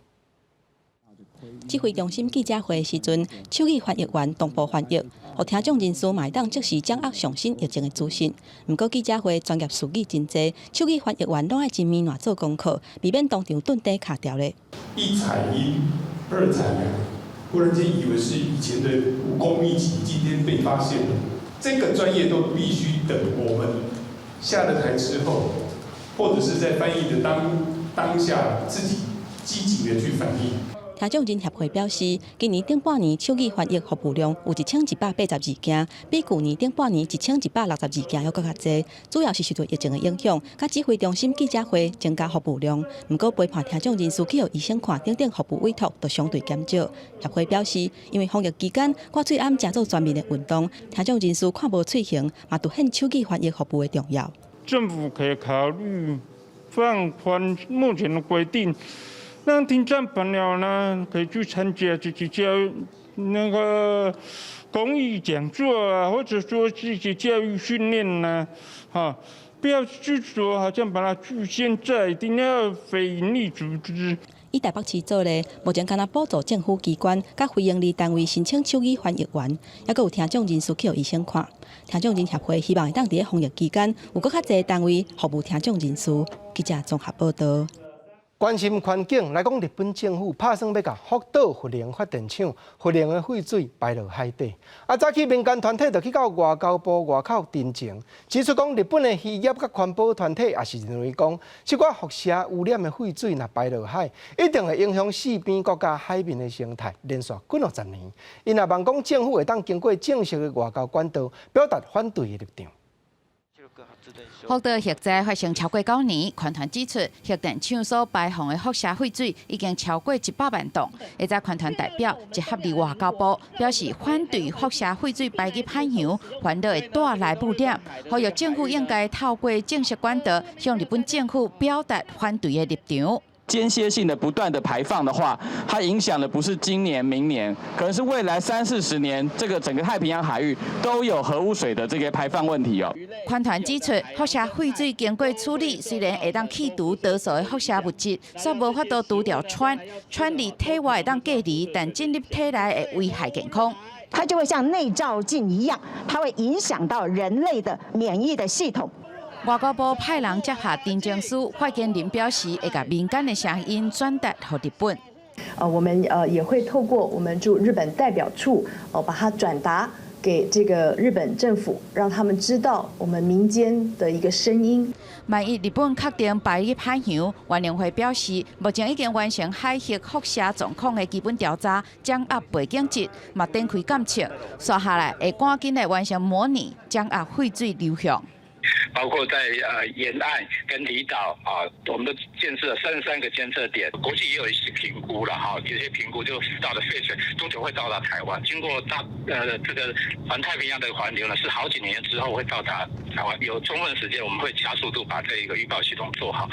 指揮中心記者會的時陣，手語翻譯員同步翻譯，予聽障人士嘛會當即時掌握上新疫情的資訊。毋過記者會專業術語真濟，手語翻譯員攏愛真綿密做功課，避免當場頓底卡著咧。一採陰，二採陽，忽然間以為是以前的武功秘籍，今天被發現了。這個專業都必須等我們下了台之後，或者是在翻譯的當下自己積極的去反應。聽障人協會表示，今年頂半年手語翻譯服務量有1182件，比舊年頂半年1162件猶閣較濟。主要是受著疫情的影響，佮指揮中心記者會增加服務量。毋過陪伴聽障人士去予醫生看等等服務委託都相對減少。協會表示，因為防疫期間掛喙罨誠做全面的運動，聽障人士看無喙形，嘛凸顯手語翻譯服務的重要。政府可以考慮放寬目前的規定。讓聽障朋友呢，可以去參加這些教育那個公益講座啊，或者說這些教育訓練呢，哈，不要去說好像把它局限在一定要非營利組織。以台北市做例，目前干焦補助政府機關佮非營利單位申請手語翻譯員，猶閣有聽障人士去予醫生看。聽障人協會希望會當佇咧防疫期間，有閣較濟單位服務聽障人士。記者綜合報導。關心環境來講，日本政府拍算欲共福島核能發電廠核能的廢水排落海底。啊，早起民間團體就去到外交部外口陳情，指出講日本的漁業佮環保團體也是認為講，這寡輻射污染的廢水若排落海，一定會影響四邊國家海面的生態，連續幾若十年。𪜶也望講政府會當經過正式的外交管道，表達反對的立場。福島核災發生超過9年，環團指出，核電廠所排放的輻射廢水已經超過100萬噸。下早環團代表集合佇外交部，表示反對輻射廢水排入海洋，煩惱會帶來污染，呼籲政府應該透過正式管道向日本政府表達反對的立場。間歇性的不斷的排放的話，它影響的不是今年、明年，可能是未來三四十年，這個整個太平洋海域都有核污水的這個排放問題哦。環團指出，輻射廢水經過處理，雖然會當去除多數的輻射物質，卻無法度除掉氚。氚佇體外會當隔離，但進入體內會危害健康。它就會像內照鏡一樣，它會影響到人類的免疫的系統。外交部派人接下陳情書，發言人表示會共民間的聲音轉達予日本。我們也會透過我們駐日本代表處，哦，把它轉達給這個日本政府，讓他們知道我們民間的一個聲音。萬一日本確定排入海洋，原能會表示，目前已經完成海域輻射狀況的基本調查，掌握背景值，嘛展開監測，紲下來會趕緊來完成模擬，掌握廢水流向。包括在沿岸跟離島啊，我們都建設了33個監測點。國際也有一些評估了哈，有些評估就福島的廢水多久會到達台灣？經過大這個環太平洋的環流呢，是好幾年之後會到達台灣。有充分時間，我們會加速度把這個預報系統做好。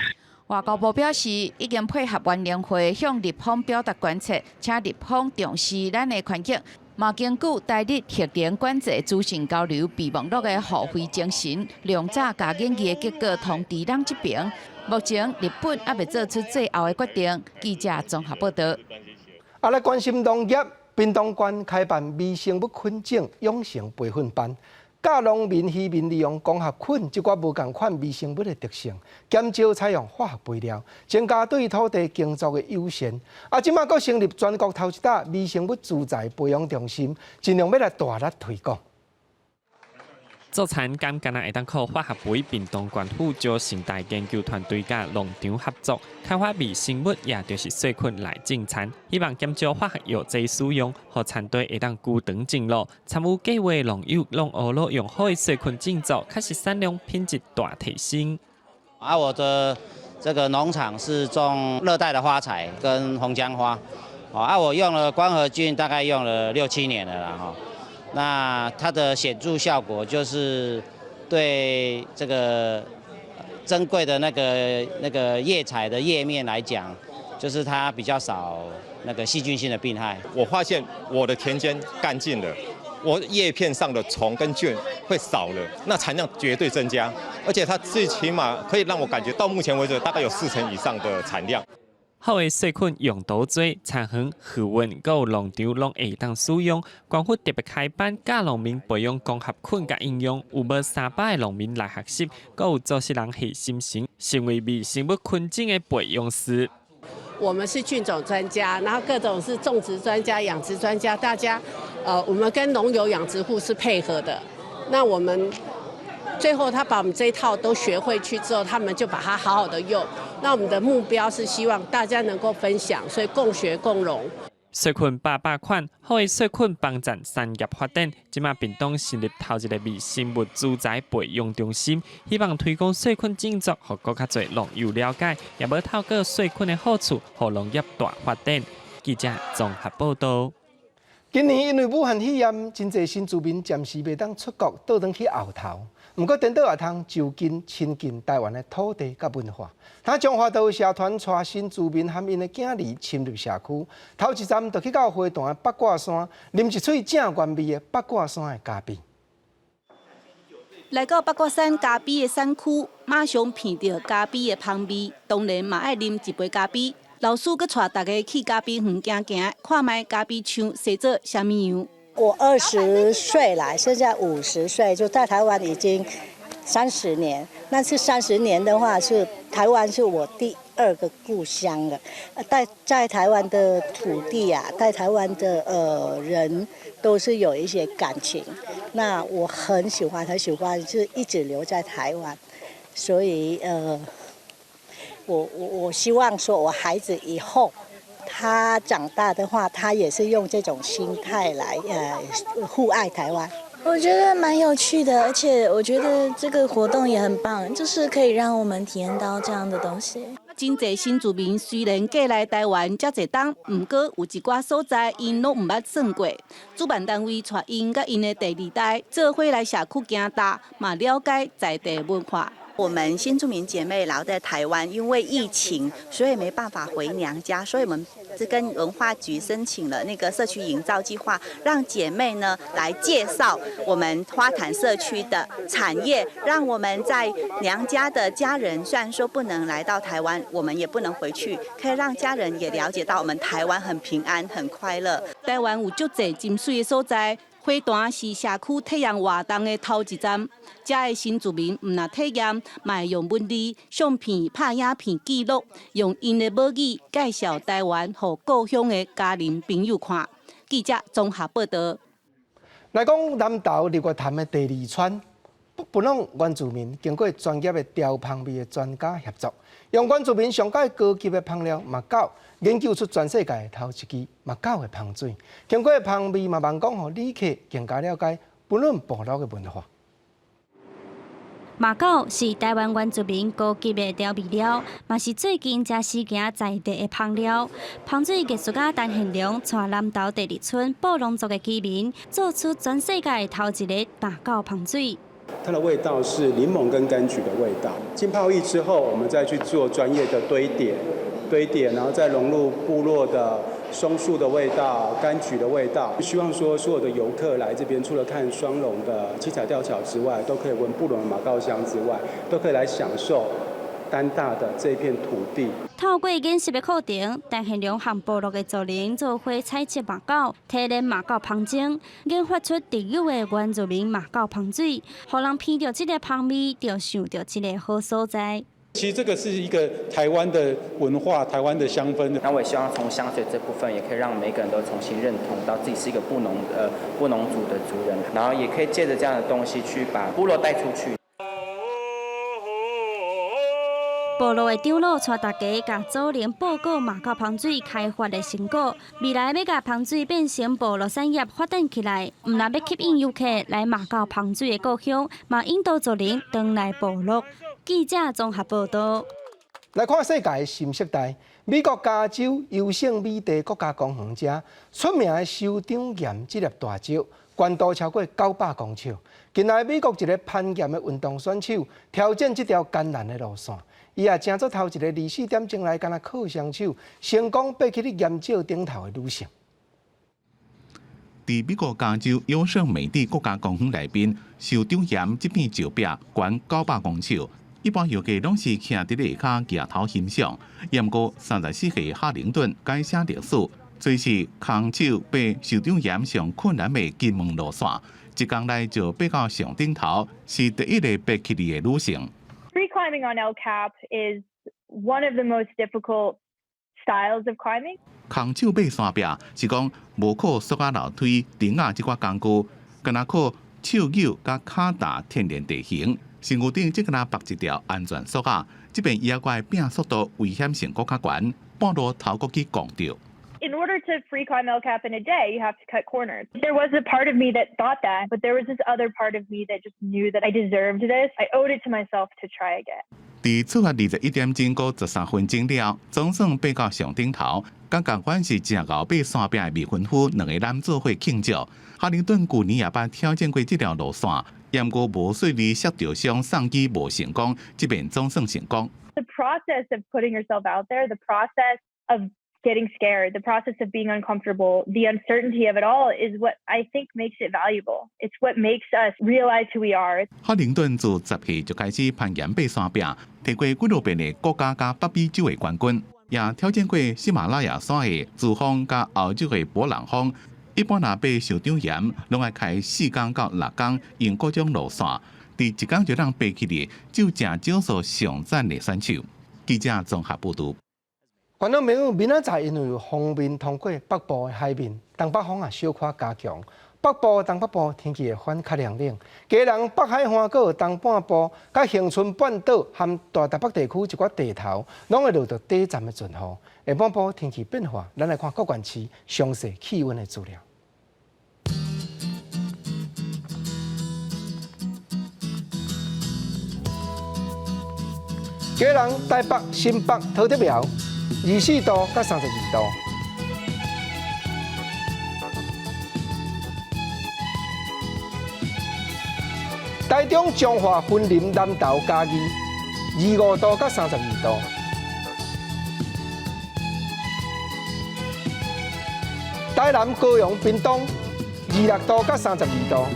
外交部表示，已經配合原能會向日方表達關切，請日方重視咱的環境。嘛根據台日核能管制資訊交流備忘錄的互惠精神，量早共研議的結果通知咱這邊。目前日本猶未做出最後的決定。記者綜合報導。啊，來關心農業，屏東縣開辦微生物菌種養成培訓班，教農民、漁民利用光合菌這寡無仝款微生物的特性，減少採用化學肥料，增加對土地耕作的友善。啊，這馬閣成立全國頭一搭微生物資材培養中心，盡量欲來大力推廣。做田敢干焦會當靠化學肥，屏東縣府招成大研究團隊佮農場合作，開發微生物，也就是細菌來種田，希望減少化學藥劑使用，予田地會當久長種落。參與計劃農友攏學了用好的細菌種作，確實產量品質大提升。啊，我的這個農場是種熱帶的花材跟紅薑花，啊，我用了光合菌，大概用了六七年了啦，哈。那它的顯著效果就是對這個珍貴的那個葉材的葉面來講，就是它比較少那個細菌性的病害。我發現我的田間乾淨了，我葉片上的蟲跟菌會少了，那產量絕對增加，而且它最起碼可以讓我感覺到目前為止大概有40%以上的產量。好的細菌用途濟，田園、漁塭、閣有農場攏會當使用。縣府特別開班教農民培養光合菌佮應用，有無300個農民來學習，閣有組織人謝心成，成為微生物菌種的培養師。我們是菌種專家，然後各種是種植專家、養殖專家，大家，我們跟農友養殖戶是配合的。那我們最後他把我們這一套都學會去之後，他們就把它好好的用。那我們的目標是希望大家能夠分享，所以共學共榮。細菌百百款，好的細菌幫助產業發展。這馬屏東成立頭一个微生物資材培養中心，希望推廣細菌種作，予閣較濟農友了解，也欲透過細菌的好處，予農業大發展。記者綜合報道。今年因為武漢肺炎，真濟新住民暫時袂當出國，倒轉去後頭。毋過，顛倒也通就近親近台灣的土地佮文化。他彰化都社團帶新住民和𪜶的囝兒深入社區，頭一站就去到花壇的八卦山，啉一喙正原味的八卦山的咖啡。來到八卦山咖啡的產區，馬上鼻著咖啡的芳味，當然嘛愛啉一杯咖啡。老師閣帶大家去咖啡園行行，看覓咖啡樹生做啥物樣。我20歲來，現在50歲，就在台灣已經30年。那是30年的話，是台灣是我第二個故鄉了。在台灣的土地啊，在台灣的人都是有一些感情。那我很喜歡，很喜歡，就一直留在台灣。所以我希望說，我孩子以後他長大的話，他也是用這種心態來護愛台灣。我覺得蠻有趣的，而且我覺得這個活動也很棒，就是可以讓我們體驗到這樣的東西。真濟新住民雖然過來台灣遮濟冬，毋過有一寡所在𪜶攏毋捌算過。主辦單位帶𪜶佮𪜶的第二代做伙來社區行踏，嘛了解在地文化。我們新住民姐妹留在台灣，因為疫情，所以沒辦法回娘家，所以我們是跟文化局申請了那個社區營造計劃，讓姐妹呢來介紹我們花壇社區的產業，讓我們在娘家的家人雖然說不能來到台灣，我們也不能回去，可以讓家人也了解到我們台灣很平安、很快樂。台灣有足濟真媠的所在。花壇是社區體驗活動的頭一站，遮的新住民毋但體驗，嘛會用文字、相片、拍影片記錄，用𪜶的母語介紹台灣，予故鄉的家人朋友看。記者綜合報道。來講南投日月潭的第二村，布朗原住民經過專業的調芳味的專家協作，用原住民上蓋高級的芳料馬告，研究出全世界頭一支馬告的芳水。經過芳味嘛，望講予旅客更加了解布朗部落的文化。馬告是台灣原住民高級的調味料，嘛是最近才時行在地的芳料。芳水藝術家陳憲良帶南投第二村布農族的居民，做出全世界頭一个馬告芳水。它的味道是檸檬跟柑橘的味道。浸泡液之後，我們再去做專業的堆疊，堆疊，然後再融入部落的松樹的味道、柑橘的味道。希望說所有的遊客來這邊，除了看雙龍的七彩吊橋之外，都可以聞布隆的馬告香之外，都可以來享受丹大的這片土地。透過研習的課程，陳憲良和部落的族人做伙採集馬告，提煉馬告香精，研發出特有的原住民馬告香水，予人聞著這个香味，就想著這个好所在。其實這個是一個台灣的文化，台灣的香氛。那我也希望從香水這部分，也可以讓每個人都重新認同到自己是一個布農族的族人，然後也可以借著這樣的東西去把部落帶出去。部落的長老帶大家共祖靈報告馬告香水開發的成果，未來欲共香水變成部落產業發展起來，毋但欲吸引遊客來馬告香水的故鄉，嘛引導族人轉來部落。記者綜合報道。來看世界新時代，美國加州優勝美地國家公園遮出名的酋長岩這粒大石，懸度超過900公尺。近來美國一个攀岩的運動選手挑戰這條艱難的路線，伊也成做頭一个24點鐘內干焦靠雙手成功爬起咧岩石頂頭的女性。佇美國加州優勝美地國家公園內面，酋長岩這片石壁懸900公尺，一般遊客攏是徛佇咧下跤舉頭欣賞。毋過34歲哈靈頓改寫歷史，這是空手爬酋長岩上困難的金門路線，一工內就爬到上頂頭，是第一个爬起來的女性。 Free climbing on El Cap is one of the most difficult styles of climbing. 空手爬山壁是講無靠索仔樓梯、釘仔這款工具，干焦靠手扭佮跤踏天然地形。身軀頂只干焦縛一條安全索仔，這邊伊猶閣愛拼速度，危險性閣較懸，半路頭閣去摃著。 In order to free climb El Cap in a day, you have to cut corners. There was a part of me that thought that, but there was this other part of me that just knew that I deserved this. I owed it to myself to try again. 佇出發21點鐘閣13分鐘了，總算爬到上頂頭。佮仝款是誠𠢕爬山壁的未婚夫，兩个人做伙慶祝。哈靈頓舊年也捌挑戰過這條路線，毋過無順利摔著傷，送醫無成功，這擺總算成功。 The process of putting yourself out there, the process of getting scared, the process of being uncomfortable, the uncertainty of it all is what I think makes it valuable. It's what makes us realize who we are. 哈靈頓自10歲就開始攀岩爬山壁，提過幾落遍的國家佮北美洲的冠軍，也挑戰過喜馬拉雅山的珠峰佮歐洲的勃朗峰。一般若爬酋長岩，攏愛開4工到6工，用各種路線，佇一工就通爬起來，就誠少數上讚的選手。記者綜合報導。觀眾朋友，明仔載因為有鋒面通過北部的海面，東北風也小可加強，北部、東北部天氣會反較涼冷。基隆北海岸閣有東半部，佮恆春半島和大台北地區一寡地頭，攏會落著短暫的陣雨。下半晡天氣變化，咱來看各縣市詳細氣溫的資料。基隆、台北、新北、桃竹苗，24度佮32度。台中、彰化、雲林、南投、嘉義，25度佮32度。台南、高雄、屏東，26度佮32度。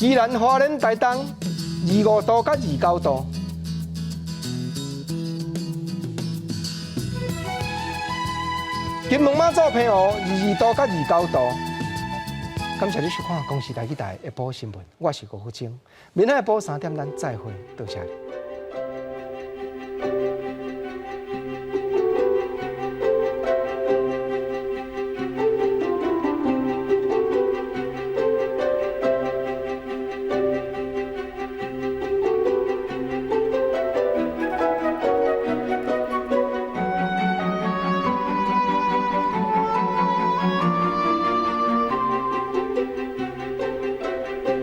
宜蘭、花蓮、台東，25度佮29度。金門、馬祖、澎湖，22度佮29度。感謝你收看《公視台語台》下晡新聞，我是吳福清。明仔下晡3點，咱再會，多謝你。